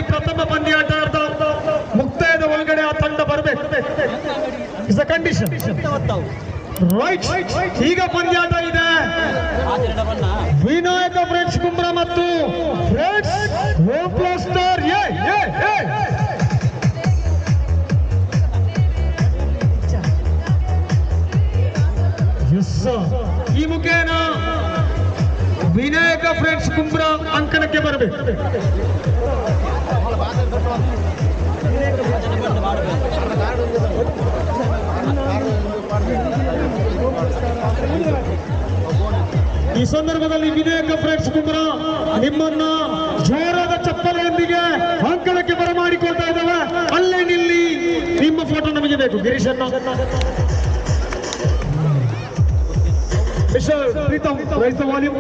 ಪ್ರಥಮ ಪಂದ್ಯಾಟದ ಮುಕ್ತಾಯದ ಒಳಗಡೆ ಆ ತಂಡ ಬರಬೇಕು. Is a condition, right? ಈಗ ಪಂದ್ಯಾಟ ಇದೆ, ವಿನಾಯಕ ಫ್ರೆಂಡ್ಸ್ ಕುಂಬ್ರ ಮತ್ತು friends home plaster A A A. Yes, sir. ಈ ಮುಖೇನ ವಿನಾಯಕ ಫ್ರೆಂಡ್ಸ್ ಕುಂಬ್ರ ಅಂಕಣಕ್ಕೆ ಬರಬೇಕು. ಈ ಸಂದರ್ಭದಲ್ಲಿ ವಿನಾಯಕ ಫ್ರೆಂಡ್ಸ್ ಕುಂಬ್ರ ನಿಮ್ಮನ್ನ ಜೋರಾದ ಚಪ್ಪಲೆಯೊಂದಿಗೆ ಅಂಕಣಕ್ಕೆ ಬರಮಾಡಿಕೊಳ್ತಾ ಇದ್ದೇವೆ. ಅಲ್ಲೇ ನಿಲ್ಲಿ, ನಿಮ್ಮ ಫೋಟೋ ನಮಗೆ ಬೇಕು. ಗಿರೀಶ್ ಅನ್ನ, ಮಿಸ್ಟರ್ ಪ್ರೀತಮ್, ರೈಸ್ ವಾಲ್ಯೂಮ್.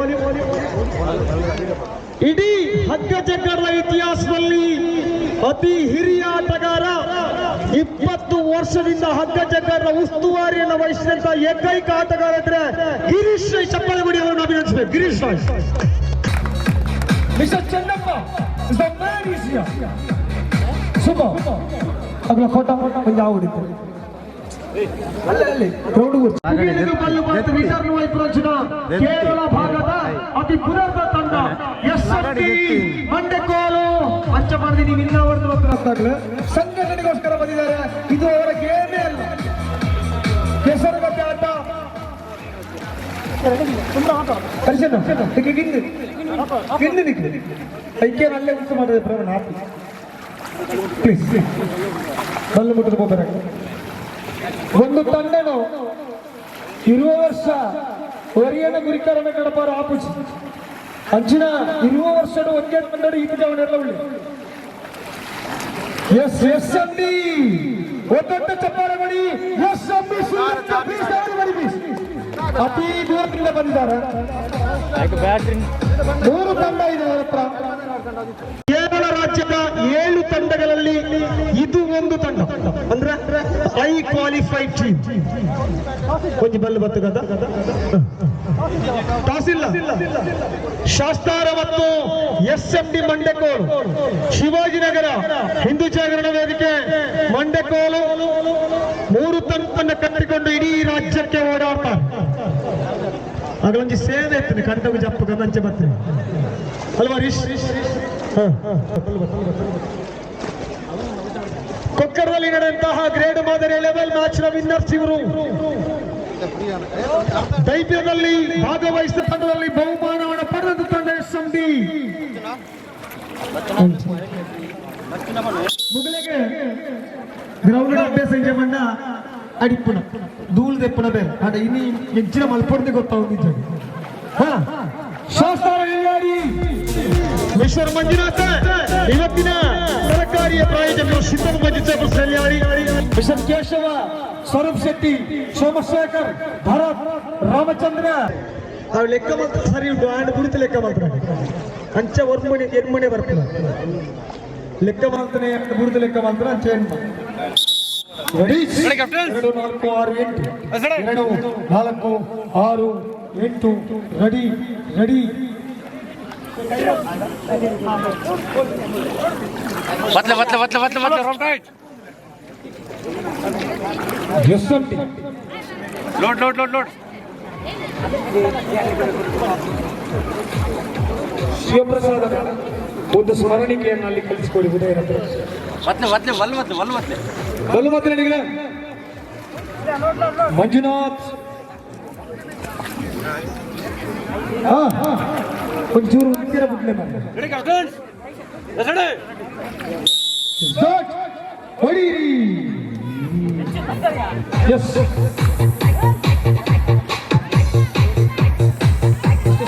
ಇಡೀ ಹಗ್ಗ ಜಗ್ಗರ ಇತಿಹಾಸದಲ್ಲಿ ಅತಿ ಹಿರಿಯ ಆಟಗಾರ, 20 ವರ್ಷದಿಂದ ಹಗ್ಗ ಜಗ್ಗರ ಉಸ್ತುವಾರಿಯನ್ನು ವಹಿಸಿದಂತ ಏಕೈಕ ಆಟಗಾರ ಇದ್ರೆ ಗಿರೀಶ್ ರೈ. ಚಪ್ಪಾಳೆ ಗುಡಿ ಅವರನ್ನು ಅಭಿನಂದಿಸಬೇಕು. Girish Rai. Mister Chennappa is the man is here. Super. ಅಗಲ ಫೋಟೋ ಒಂದು ಯಾವ ಅಲ್ಲೇ ಅಲ್ಲಿ ಗ್ರೌಂಡ್. ಕೇರಳ ಭಾಗದ ಅತಿ ಪುನರ್ದ ತಂಡ ಎಸ್ ಎಂ ಟಿ ಮಂಡೆಕೋಲು. ಅಂಚ ಮಾಡಿದ ನೀವು ಇನ್ನ ಹೊಡೆದು ಸಂಘಟನೆಗೋಸ್ಕರ ಬಂದಿದ್ದಾರೆ. ಇದು ಅವರ ಗೇಮೇ ಅಲ್ಲ, ಕೆಸರುಗಟ್ಟೆ ಆಟ. ಪರಿಶೀಲನೆ ಗಿಂದು ಗಿಂದು ನಿಕ್ಕು ಐಕೆ ಅಲ್ಲೇ ಉಂಟು ಮಾಡಿದೆ ಪ್ರವಣ ಹಾಕಿ. ಪ್ಲೀಸ್, ಬಲ್ಲು ಮುಟ್ಟದ ಹೋಗ್ಬೇಕು. ಒಂದು ತಂಡನು ಇರುವ ವರ್ಷ ಒರಿಯನ ಗುರಿಕಾರನ ಕಡಪಾರ ಆಪುಜಿ. ಅಂಚಿನ ಇರುವ ವರ್ಷದ ಒಂದೇ ತಂಡ ಈತ ಜವನೆಲ್ಲ ಉಳ್ಳಿ. ಎಸ್ ಎಸ್ ಎಂ ಡಿ, ಒದ್ದೊಡ್ಡ ಚಪ್ಪಾಳೆ ಮಾಡಿ. ಎಸ್ ಎಂ ಡಿ ಅತಿ ದೂರದಿಂದ ಬಂದಿದ್ದಾರೆ. ಮೂರು ತಂಡ ಇದೆ ಅವರ ಹತ್ರ. ಕೇರಳ ರಾಜ್ಯದ ಏಳು ತಂಡಗಳಲ್ಲಿ ಇದು ಒಂದು ತಂಡ ಅಂದ್ರೆ I qualified team. ಕೊಂಚ ಬಲ್ಲು ಬತ್ತು ಗದ ಟಾಸ್ ಇಲ್ಲ. ಶಾಸ್ತಾರ ಮತ್ತು S M D Mandekolu, Shivajinagara Hindu Jagarana Vedike Mandekolu ಮೂರು ತಂಡವನ್ನು ಕಟ್ಟಿಕೊಂಡು ಇಡೀ ರಾಜ್ಯಕ್ಕೆ ಓಡಾಡ್ತಾರೆ. ಆಗಲೊಂಜಿ ಸೇವೆ ಇತ್ತು ಕಂಟಗು ಜಪ್ಪು ಗಂಚೆ ಬತ್ರಿ ಅಲ್ವಾ ರೀಶ್? ಕೊಕ್ಕರದಲ್ಲಿ ನಡೆದಂತಹ ಗ್ರೇಡ್ ಮಾದರಿ ಲೆವೆಲ್ ಮ್ಯಾಚ್ ನ ವಿನ್ನರ್ಸ್ ಇವರು. ದೈತ್ಯದಲ್ಲಿ ಭಾಗವಹಿಸಿದ ತಂಡದಲ್ಲಿ ಬಹುಮಾನವನ್ನು ಪಡೆದ ತಂಡ ಎಸ್ ಎಂ ಡಿ. ಮುಗಲಿಗೆ ಗ್ರೌಂಡ್ ಅಭ್ಯಾಸ ಮಂಡ ಅಡಿಪ್ಪುನ ಧೂಳು ದೆಪ್ಪುನ ಬೇರೆ ಆಟ ಇನಿ ಹೆಚ್ಚಿನ ಮಲ್ಪೊಡ್ದು ಗೊತ್ತಾവുಂದು. ಹಾ, ಶಾಸ್ತಾರ ನೆಲ್ಯಾಡಿ, ಮಿಸ್ಟರ್ ಮಂಜುನಾಥ, ಇವತ್ತಿನ ತರಕಾರಿಯ ಪ್ರಾಯೋಜಕರು ಸಿದ್ದಪ್ಪ ವೆಜಿಟೇಬಲ್ಸ್ ನೆಲ್ಯಾಡಿ, ಮಿಸ್ಟರ್ ಕೇಶವ, ಸ್ವರೂಪ್ ಶೆಟ್ಟಿ, ಸೋಮಶೇಖರ್, ಭರತ್, ರಾಮಚಂದ್ರ. ಅವು ಲೆಕ್ಕ ಮಾತ್ರ ಸರಿ ಉಂಟು. ಆಂಡ್ ಕುರಿತು ಲೆಕ್ಕ ಮಾತ್ರ ಅಂಚ ಒರ್ಮಣಿ ಎನ್ಮಣೆ ಬರ್ಪುನ ಲೆಕ್ಕ ಮಾಲ್ತನೆ ಬುಡ್ದು ಲೆಕ್ಕ ಮಾತ್ರ ಅಂಚ ಎನ್ಮ. Ready? 2, 4, 6, 8. 2, 4, 6, 8. Ready, ready. ಬತ್ಲೆ ಬತ್ಲೆ ಬತ್ಲೆ ಬತ್ಲೆ ಬತ್ಲೆ, round right. S M T. Load load load load. Shivaprasad ಒಂದು ಸ್ಮರಣಿಕೆಯನ್ನು ಅಲ್ಲಿ ಕಲಿಸಿಕೊಡಿ ಉದಯನ ಹತ್ರ. ಬತ್ಲೆ ಬತ್ಲೆ ಬಲ್ ಬತ್ಲೆ ಬಲ್ ಬತ್ಲೆ. ಬಲ್ಲು ಮಾತ್ರ ಮಂಜುನಾಥ್. ಹಾ, ಒಂಚೂರು ಹತ್ತಿರ ಬಿಡ್ಲೆ ಮಾರ್ರೆ. Ready captain, ready. Start. ಹೊಡೀರಿ. ಎಸ್,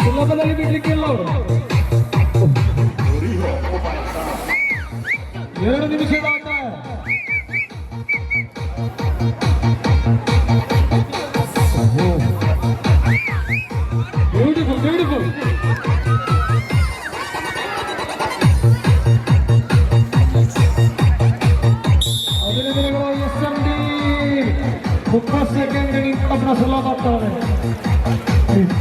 ಸುಲಭದಲ್ಲಿ ಬಿಡ್ಲಿಕ್ಕಿಲ್ಲ ಅವರು. 2 ನಿಮಿಷದ ಆಟ. Beautiful, beautiful. ಅಭಿನಂದನೆಗಳು ಎಸ್ ಎಂ ಡಿ. 30 ಸೆಕೆಂಡ್ ನಿಂತ ಸುಲಭ ಆಗ್ತಾರೆ. Please.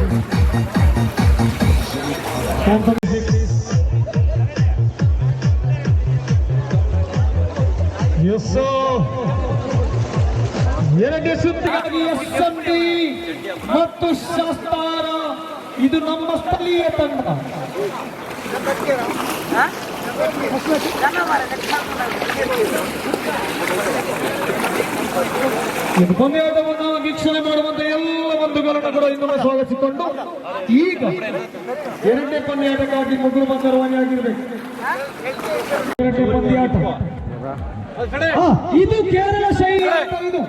ಎಸ್, ಎರಡನೇ ಸುತ್ತಿಗಾಗಿ ಎಸ್ಎಂಡಿ ಮತ್ತು ಶಾಸ್ತಾರ. ಇದು ನಮ್ಮ ಸ್ಥಳೀಯ ತಂಡ. ಇದು ಪಂದ್ಯಾಟವನ್ನು ವೀಕ್ಷಣೆ ಮಾಡುವಂತ ಎಲ್ಲ ಬಂಧುಗಳನ್ನು ಕೂಡ ಇನ್ನೊಮ್ಮೆ ಸ್ವಾಗತಿಸಿಕೊಂಡು, ಈಗ ಎರಡನೇ ಪಂದ್ಯಾಟಕ್ಕಾಗಿ ಮುಗುರು ಬಂದ ರವಾನೆಯಾಗಿರಬೇಕು. ಎರಡನೇ ಪಂದ್ಯಾಟ ಇದು ಕೇರಳ ಶೈಲಿ ಆಟ ಇದು.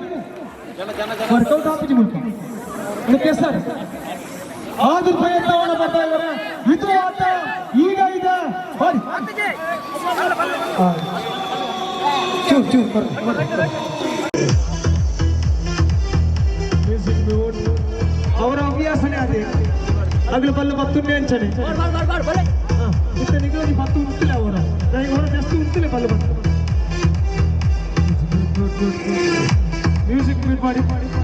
ವರ್ಕೌಟ್ ಆಪುಜಿ ಮುಲ್ಪ. ಇದಕ್ಕೆ ಸರ್ ಆದ್ರೂ ಪ್ರಯತ್ನವನ್ನು ಪಡ್ತಾ ಇದ್ದಾರೆ. ಇದು ಆಟ ಈಗ ಇದೆ. ಬನ್ನಿ. ಚೂರ್ ಚೂರ್ ಬರ್ರಿ, ಬರ್ರಿ, ಬರ್ರಿ. Music mute. ಅವರ ಹವ್ಯಾಸನೇ ಅದೇ. ಅಗಲು ಬಲ್ಲು ಬತ್ತುಂಡೆ ಅಂಚನೆ ಇತ್ತ ನಿಗದಿ ಬತ್ತು ಉಂತಿಲ್ಲ ಅವರ. ಅವರ ಜಸ್ಟ್ ಉಂತಿಲ್ಲ ಬಲ್ಲು ಬತ್ತು. ಮ್ಯೂಸಿಕ್ ಮ್ಯೂಟ್ ಮಾಡಿ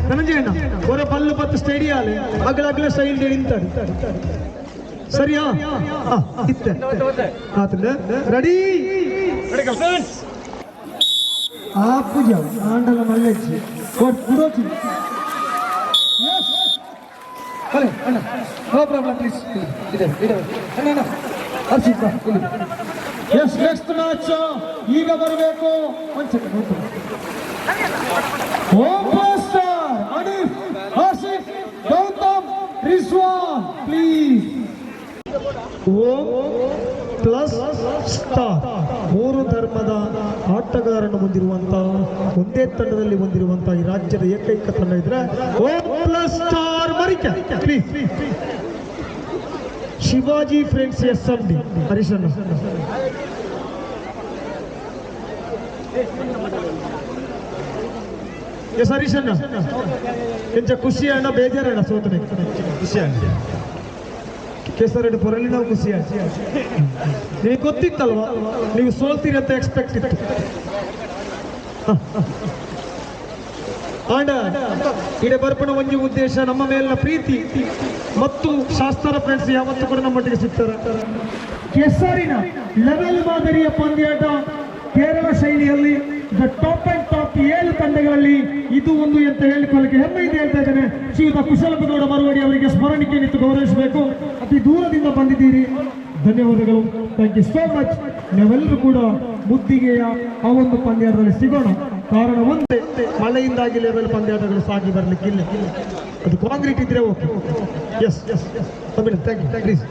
ಧನಂಜಯ ಅಣ್ಣ. ಅವರ ಬಲ್ಲು ಬತ್ತು ಸ್ಟೇಡಿಯಾಲೆ ಅಗಲ ಅಗಲ ಸ್ಟೈಲ್ ನಿಂತಾడు. ಸರಿಯಾ? ಇತ್ತೆ ಆತಂಡ ರೆಡಿ. ಆ ಪೂಜೆ ಆಂಡಲ ಮಲ್ಲೆಜ್ಜಿ ಕೊಡೋಚಿ. ಅರೆ ಅಣ್ಣ, ನೋ ಪ್ರಾಬ್ಲಮ್, ಪ್ಲೀಸ್. ಇದೆ ಇದೆ ಅಣ್ಣ. ಅಣ್ಣ ಹರ್ಷಿತ್, ಬಾ ಇಲ್ಲಿ. ಎಸ್, ನೆಕ್ಸ್ಟ್ ಮ್ಯಾಚ್ ಈಗ ಬರಬೇಕು. ಒಂದ್ second. Om star Hanif, Asif, Gautam, Rizwan, please. Om plus star ಮೂರು ಧರ್ಮದ ಆಟಗಾರರನ್ನು ಹೊಂದಿರುವಂತಹ, ಒಂದೇ ತಂಡದಲ್ಲಿ ಹೊಂದಿರುವಂತಹ ಈ ರಾಜ್ಯದ ಏಕೈಕ ತಂಡ ಇದ್ರೆ ಓಂ ಪ್ಲಸ್ ಸ್ಟಾರ್ ಮರಿಕೆ. ಪ್ಲೀಸ್. ಶಿವಾಜಿ ಫ್ರೆಂಡ್ಸ್ ಎಸ್ಎಂಡಿ, ಹರೀಶಣ್ಣ. ಎಸ್ ಹರೀಶಣ್ಣ, ಎಂಚ, ಖುಷಿ ಅಣ್ಣ, ಬೇಜಾರಣ್ಣ ಸೋತನೆ? ಖುಷಿ ಅಣ್ಣ. ಕೇಸರೆಡ್ಡಿ ಪೊರಲಿ ನಾವು ಖುಷಿ. ನಿಮಗೆ ಗೊತ್ತಿತ್ತಲ್ವಾ, ನೀವು ಸೋಲ್ತೀರಿ ಅಂತ ಎಕ್ಸ್ಪೆಕ್ಟ್ ಇತ್ತು. ಆಂಡ ಇಡೆ ಬರ್ಪಣ ಒಂಜಿ ಉದ್ದೇಶ ನಮ್ಮ ಮೇಲಿನ ಪ್ರೀತಿ ಮತ್ತು ಶಾಸ್ತ್ರ ಫ್ರೆಂಡ್ಸ್ ಯಾವತ್ತೂ ಕೂಡ ನಮ್ಮೊಟ್ಟಿಗೆ ಸಿಗ್ತಾರೆ. ಕೆಸರಿನ ಲೆವೆಲ್ ಮಾದರಿಯ ಪಂದ್ಯಾಟ ಕೇರಳ ಶೈಲಿಯಲ್ಲಿ the top and top 7 ತಂಡಗಳಲ್ಲಿ ಇದು ಒಂದು ಅಂತ ಹೇಳಿಕೊಳ್ಳಕ್ಕೆ ಹೆಮ್ಮೆ ಇದೆ ಹೇಳ್ತಾ ಇದ್ದೇನೆ. ಶ್ರೀಯುತ ಕುಶಲಪ್ಪಗೌಡ ಮರವಡಿ ಅವರಿಗೆ ಸ್ಮರಣಿಕೆ ನಿಂತು ಗೌರವಿಸಬೇಕು. ಅತಿ ದೂರದಿಂದ ಬಂದಿದ್ದೀರಿ, ಧನ್ಯವಾದಗಳು. Thank you so much. ನಾವೆಲ್ಲರೂ ಕೂಡ ಮುದ್ದಿಗೆಯ ಆ ಒಂದು ಪಂದ್ಯಾಟದಲ್ಲಿ ಸಿಗೋಣ. ಕಾರಣ ಒಂದೇ, ಮಳೆಯಿಂದಾಗಿ ಲೆವೆಲ್ ಪಂದ್ಯಾಟಗಳು ಸಾಗಿ ಬರಲಿಕ್ಕಿಲ್ಲ. ಅದು ಕಾಂಕ್ರೀಟ್ ಇದ್ರೆ okay. Yes yes, thank you, please.